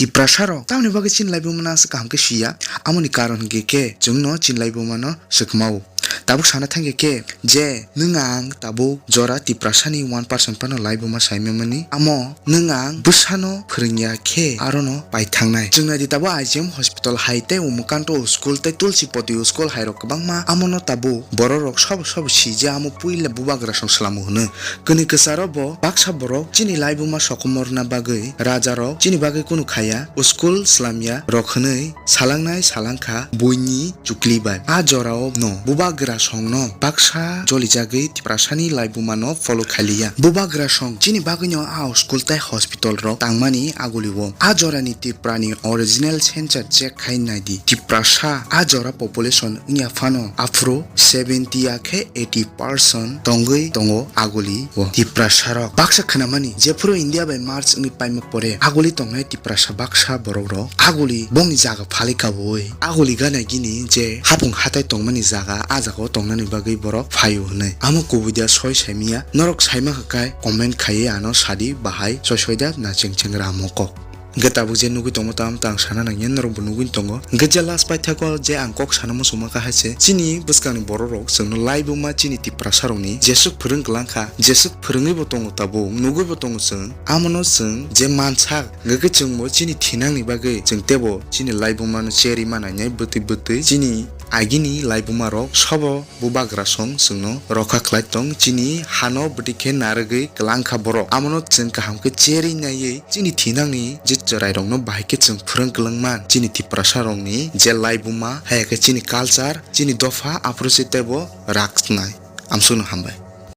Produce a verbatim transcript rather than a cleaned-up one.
Tiprasa rok tamoni bagwi chini laibuma no aswk kaham khe siya, amoni karon hinkhe khe chwngno chini laibuma no swkmao. Tabuk sana thangkhe khe je nwng ang tabuk jora Tiprasani one percent phano laibuma saimamani, amo nwng ang bwsano phwrwngya khe arono paithangnai. Chwng naidi tabuk I G M hospital hai tei Umakanto school tei Tulsi Poti school hai rok kwbangma, amono tabuk borok rok sobo sobo si je amo puila bubagra song swlamo hwno. Kwnwi kwcharo bo baksa borok chini laibuma sokomorna bagwi rajarok chini bagwi kunu khaya, school swlamya rok hwnwi salangnai salangkha buini chukli bai. A jorao no bubagra songno baksa jolijagwi Tiprasani laibuma no follow khailiya. Bubagra song chini bagwino a school tei hospital rok tangmani agulio. A jorani Tiprani original census check khai naidi. Tiprasa a jora population wngya phano aphuru seventy ya khe eighty percent tongwi tongo aguli o. Tiprasa rok baksa khwnamani, jephuru India bai merge wngwi paima pore aguli tongnai Tiprasa baksa borok rok aguli bongni jaga phalwi kabui aguli gana gini je hapung hatai tongmani jaga, a jagao tongnani bagwi borok phaio hwnwi. Amo kubui dia soi saimiya, norok saima hwkai comment khaiwi ano sadi bahai soi soi da na cheng cheng ramo kok. Hwnkhe tabuk je nugwi tongmo tamo tang sana nangya, norok bo nugwi tongo. Hwnkhe je last paithago je ang kok sana muchungma kha hai se, chini bwskangni borok rok chwngno laibuma chini Tiprasa rokni jeswk phwrwng kwlangkha, jeswk phwrwngwi bo tongo tabuk, nugwi bo tongo chwng. Amono chwng je mansak, hwnkhe chwngbo chini thinangni bagwi chwng teibo chini laibuma no cherwi ma nainai bwtwi bwtwi chini agini laibuma rok sobo bubagra song chwngno rokha khlai tong, chini hano bwtwi khe narwgwi kwlangkha borok. Amono chwng kaham khe cherwi naiwi chini thinangni je chwrairokno bahai khe chwng phwrwng kwlwng man, chini Tiprasa rokni je laibuma, hai khe chini culture, chini dopha, aphuru se teibo rak snai. Amsukno hambai.